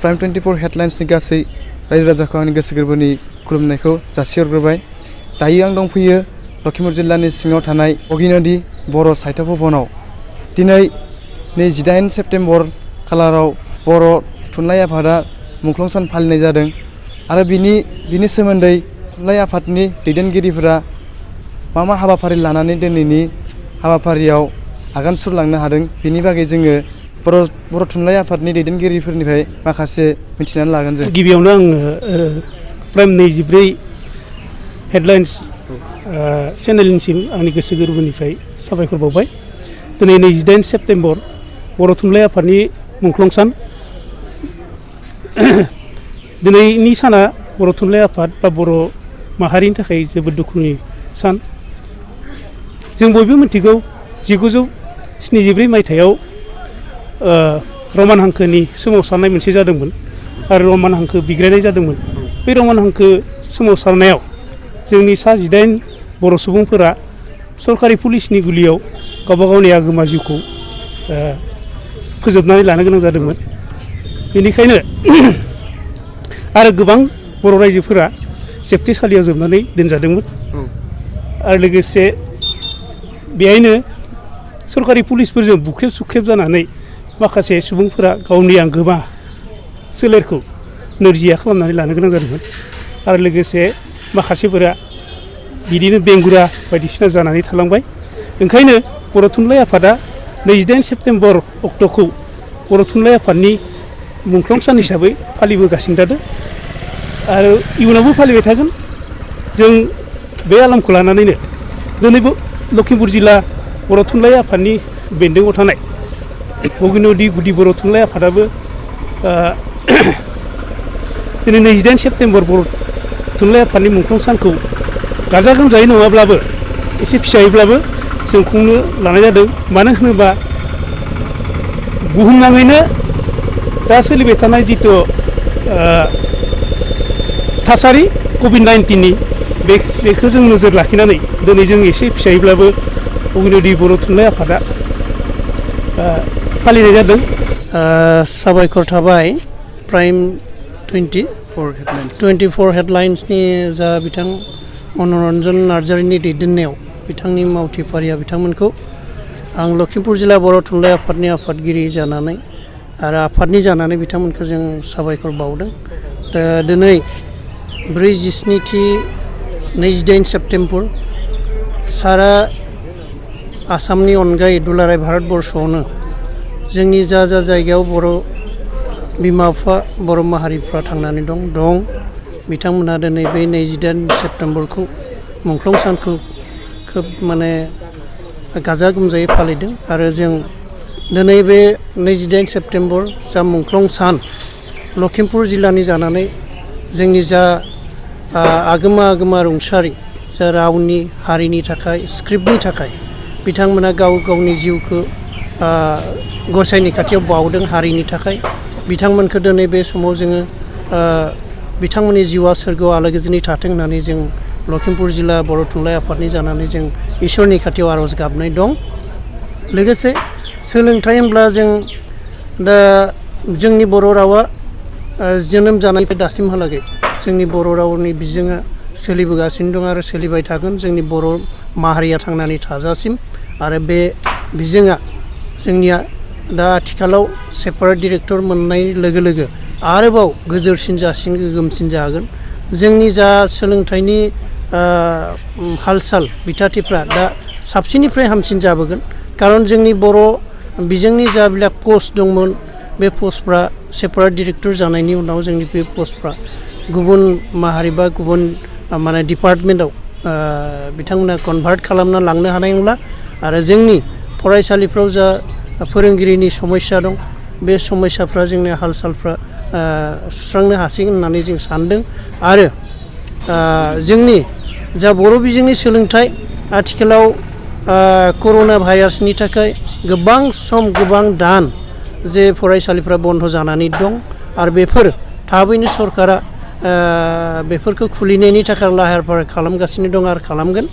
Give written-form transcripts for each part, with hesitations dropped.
Prime 24 हेडलाइन्सनि गासै रायजो राजाखौ आंनि गोसो गोरबोनि खुलुमनायखौ जासिहरग्रोबाय। दायो आं दंफैयो लखिमपुर जिल्लानि सिङाव थानाय बगिनदि बर' साहित्य भवनाव। दिनै 28 सेप्तेम्बर खालाराव बर' थुनलाइ आफादा मुंख्लं सान फालिनाय जादों आरो बिनि सोमोन्दै थुनलाइ आफादनि दैदेनगिरिफोरा मा हाबाफारि लानानै दिनैनि हाबाफारियाव आगान सुरलांनो हादों बिनि बागै जोङो बर' थुनलाइ आफादनि दैदेनगिरिफोरनिफ्राय माखासे मिथिनानै लागोन जों। गिबियावनो आङो प्राइम 24 हेडलाइन्स चेनेलनिसिम आंनि गोसो गोरबोनिफ्राय साबायखर बावबाय। दिनै 28 सेप्तेम्बर बर' थुनलाइ आफादनि मुंख्लं सान। दिनैनि साना बर' थुनलाइ आफाद बा बर' माहारिनि थाखाय जोबोद दुखुनि सान। जों बयबो मिथिगौ 1974 मायथाइयाव रमान हांखोनि सोमावसारनाय मोनसे जादोंमोन आरो रमान हांखो बिग्रायनाय जादोंमोन। बे रमान हांखो सोमावसारनायाव जोंनि सा 18 बर' सुबुंफोरा सरकारि पुलिसनि गुलियाव गावबा गावनि आगोमा जिउखौ फोजोबनानै लानो गोनां जादोंमोन। बेनिखायनो आरो गोबां बर' रायजोफोरा जोबथेसालियाव जोबनानै दोनजादोंमोन आरो लोगोसे बेहायनो सरकारि पुलिसफोरजों बुख्रेब सुख्रेब जानानै माखासे सुबुंफोरा गावनि आंगोमा सोलेरखौ नोरजिया खालामनानै लानो गोनां जादोंमोन आरो लोगोसे माखासेफोरा बिदिनो बेंगुरा बायदिसिना जानानै थालांबाय। ओंखायनो बर' थुनलाइ आफादा 28 सेप्तेम्बर अक्ट'खौ बर' थुनलाइ आफादनि मुंख्लं सान हिसाबै फालिबोगासिनो थादों आरो इयुनावबो फालिबाय थागोन। जों बे आलामखौ लानानैनो दिनैबो लखिमपुर जिल्ला बर' थुनलाइ आफादनि बेन्दोङाव थानाय बगिनदि गुदि बर' थुनलाइ आफादाबो दिनै 28 सेप्तेम्बर बर' थुनलाइ आफादनि मुंख्लं सानखौ गाजा गोमजायै नङाब्लाबो एसे फिसायैब्लाबो जों खुंनो लानाय जादों। मानो होनोबा बुहुमनाङैनो दा सोलिबाय थानाय जिथु थासारि कभिड-19नि बेखौ जों नोजोर लाखिनानै दिनै जों एसे फिसायैब्लाबो बगिनदि बर' थुनलाइ आफादा फालिनाय जादों। साबायखर थाबाय प्राइम 24 हेडलाइन्सनि जा बिथां मनरन्जन नार्जारिनि दैदेननायाव बिथांनि मावथिफारिया बिथांमोनखौ आं लखिमपुर जिल्ला बर' थुनलाइ आफादनि आफादगिरि जानानै आरो आफादनि जानानै बिथांमोनखौ जों साबायखर बावदों। दा दिनै 28 सेप्तेम्बर सारा आसामनि अनगायै दुलाराय भारतबर्षआवनो जोंनि जा जायगायाव बर' बिमा बिफा बर' माहारिफ्रा थांनानै दं बिथांमोनहा दिनै बे 28 सेप्तेम्बरखौ मुंख्लं सानखौ खोब माने गाजा गोमजायै फालिदों आरो जों दिनै बे 28 सेप्तेम्बर जा मुंख्लं सान लखिमपुर जिल्लानि जानानै जोंनि जा आगोमा रुंसारि जा रावनि हारिनि थाखाय स्क्रिप्टनि थाखाय बिथांमोना गावनि जिउखौ गसाइनि खाथियाव बावदों हारिनि थाखाय। बिथांमोनखौ दिनै बे समाव जोङो बिथांमोननि जिउआ सोरगोआव आलो गोजोनै थाथों होननानै जों लखिमपुर जिल्ला बर' थुनलाइ आफादनि जानानै जों इसोरनि खाथियाव आर'ज गाबनाय दं। लोगोसे सोलोंथाइ होनब्ला जों दा जोंनि बर' रावा जोनोम जानायनिफ्राय दासिमहालागै जोंनि बर' रावनि बिजोङा सोलिबोगासिनो दं आरो सोलिबाय थागोन जोंनि बर' माहारिया थांनानै थाजासिम। आरो बे बिजोङा जोंनिया दा आथिखालाव सेपारेट डिरेक्टर मोननाय लोगो लोगो आरोबाव गोजोरसिन जासिन गोगोमसिन जागोन। जोंनि जा सोलोंथाइनि हाल साल बिथाथिफ्रा दा साबसिननिफ्राय हामसिन जाबोगोन। खारन जोंनि बर' बिजोंनि जाबिलाक पस्ट दंमोन बे पस्टफ्रा सेपारेट डिरेक्टर जानायनि उनाव जोंनि बे पस्टफ्रा गुबुन माहारि बा गुबुन माने डिपार्टमेन्टआव बिथांमोना कनभार्ट खालामना लांनो हानाय नंला आरो जोंनि फरायसालिफ्राव जा फोरोंगिरिनि समस्या दं बे समस्याफ्रा जोंनि हाल सालफ्रा सुस्रांनो हासिगोन होननानै जों सानदों। आरो जोंनि जा बर' बिजोंनि सोलोंथाइ आथिखालाव कर'ना भाइरासनि थाखाय गोबां सम गोबां दान जे फरायसालिफ्रा बन्द जानानै दं आरो बेफोर थाबैनो सरकारा बेफोरखौ खुलिनायनि थाखाय लाहार फाहार खालामगासिनो दं आरो खालामगोन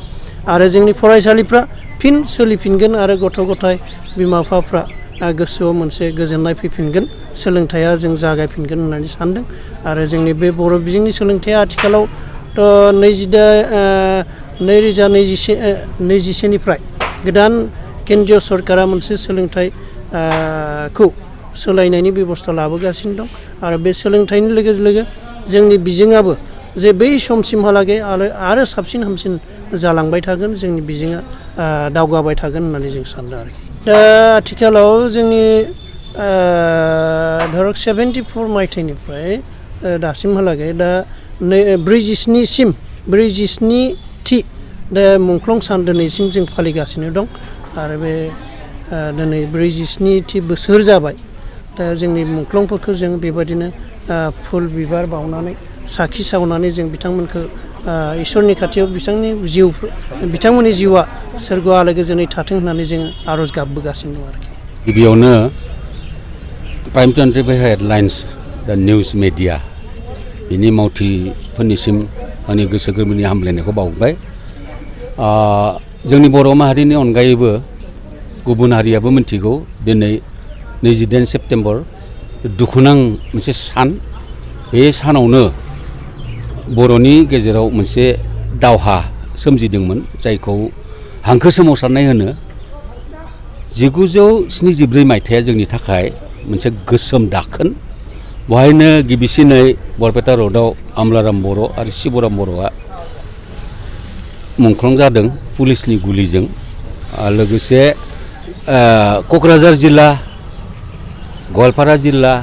आरो जोंनि फरायसालिफ्रा फिन सोलिफिनगोन आरो गथ' गथाय बिमा बिफाफ्रा गोसोआव मोनसे गोजोननाय फैफिनगोन, सोलोंथाइया जों जागायफिनगोन होननानै सानदों। आरो जोंनि बे बर' बिजोंनि सोलोंथाइया आथिखालावथ' 2021निफ्राय गोदान केन्द्रीय सरकारा मोनसे सोलोंथाइखौ सोलायनायनि बेबस्था लाबोगासिनो दं। आरो बे सोलोंथाइनि लोगो लोगो जोंनि बिजोङाबो जे बै समसिमहालागै आरो साबसिन हामसिन जालांबाय थागोन, जोंनि बिजोङा दावगाबाय थागोन होननानै जों सानदों आरोखि। दा आथिखालाव जोंनि धरक 74 मायथाइनिफ्राय दासिमहालागै दा 47थि दा मुंख्लं सान दिनैसिम जों फालिगासिनो दं। आरो बे दिनै 47थि बोसोर जाबाय। दा जोंनि मुंख्लंफोरखौ जों बेबायदिनो फुल बिबार बावनानै साखि सावनानै जों बिथांमोनखौ इसोरनि खाथियाव बिथांमोननि जिउआ सोरगोआव आलो गोजोनै थाथों होननानै जोङो आर'ज गाबबोगासिनो दं आरोखि। गिबियावनो प्राइम 25 हेडलाइन्स दा निउस मिडिया बिनि मावथिफोरनिसिम आंनि गोसो गोरबोनि हामलायनायखौ बावबाय। जोंनि बर' माहारिनि अनगायैबो गुबुन हारियाबो मिथिगौ दिनै 28 सेप्तेम्बर दुखुनां मोनसे सान। बे सानावनो बर'नि गेजेराव मोनसे दावहा सोमजिदोंमोन, जायखौ हांखो सोमावसारनाय होनो। 1974 मायथाइया जोंनि थाखाय मोनसे गोसोम दाखोन। बेवहायनो गिबिसिनै बरपेटा रडआव आमलाराम बर' आरो शिबराम बर'आ मुंख्लं जादों पुलिसनि गुलिजों। लोगोसे क'क्राझार जिल्ला, गवालपारा जिल्ला,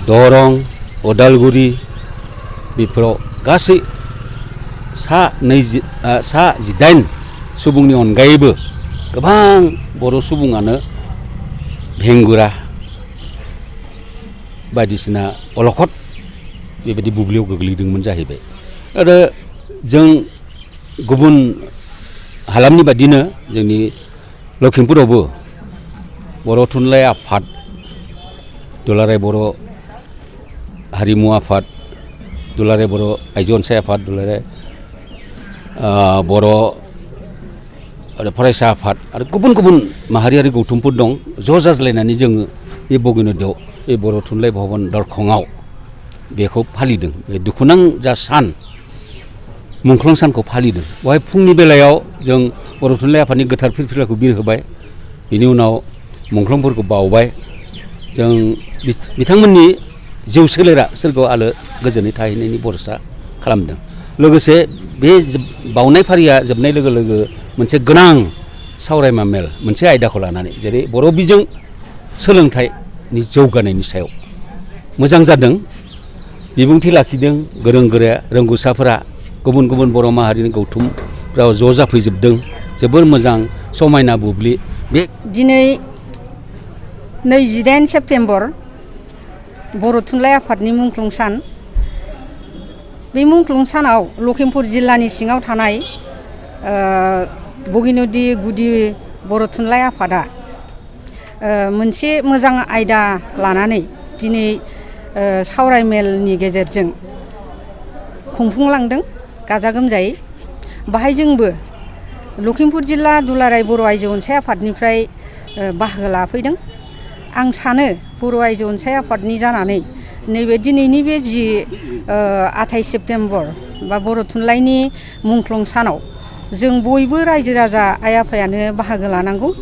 दरं, उदालगुरि बेफोराव गासै सा 18 सुबुंनि अनगायैबो गोबां बर' सुबुङानो भेंगुरा बायदिसिना अलखद बेबायदि बुब्लियाव गोग्लैदोंमोन जाहैबाय। आरो जों गुबुन हालामनि बादिनो जोंनि लखिमपुरावबो बर' थुनलाइ आफाद, दुलाराय बर' हारिमु आफाद, दुलाराय बर' आइजो अनसाय आफाद, दुलाराय बर' फरायसा आफाद आरो गुबुन गुबुन माहारियारि गौथुमफोर दं। ज' जाज्लायनानै जोङो बे बगिनदियाव बे बर' थुनलाइ भबन दरखंआव बेखौ फालिदों। बे दुखुनां जा सान मुंख्लं सानखौ फालिदों। बेवहाय फुंनि बेलायाव जों बर' थुनलाइ आफादनि गोथार फिरफिलाखौ बिरहोबाय। बिनि उनाव मुंख्लंफोरखौ बावबाय। जों बिथांमोननि जिउ सोलेरा सोरगोआव आलो गोजोनै थाहैनायनि भरसा खालामदों। लोगोसे बे बावनाय फारिया जोबनाय लोगो लोगो मोनसे गोनां सावरायमा मेल मोनसे आयदाखौ लानानै, जेरै बर' बिजों सोलोंथाइनि जौगानायनि सायाव मोजां जादों। बिबुंथि लाखिदों गोरों गोरा रोंगौसाफोरा, गुबुन गुबुन बर' माहारिनि गौथुमफ्राव ज' जाफैजोबदों। जोबोर मोजां समायना बुब्लि। बे दिनै 28 सेप्तेम्बर बर' थुनलाइ आफादनि मुंख्लं सान। बे मुंख्लं सानाव लखिमपुर जिल्लानि सिङाव थानाय बगिनदि गुदि बर' थुनलाइ आफादा मोनसे मोजां आयदा लानानै दिनै सावरायमेलनि गेजेरजों खुंफुंलांदों गाजा गोमजायै। बाहाय जोंबो लखिमपुर जिल्ला दुलाराय बर' आइजो अनसाय आफादनिफ्राय बाहागो लाफैदों। आं सानो बर' आइजो अनसाय आफादनि जानानै नैबे दिनैनि बे 28 सेप्तेम्बर बा बर' थुनलाइनि मुंख्लं सानाव जों बयबो रायजो राजा आइ आफायानो बाहागो लानांगौ।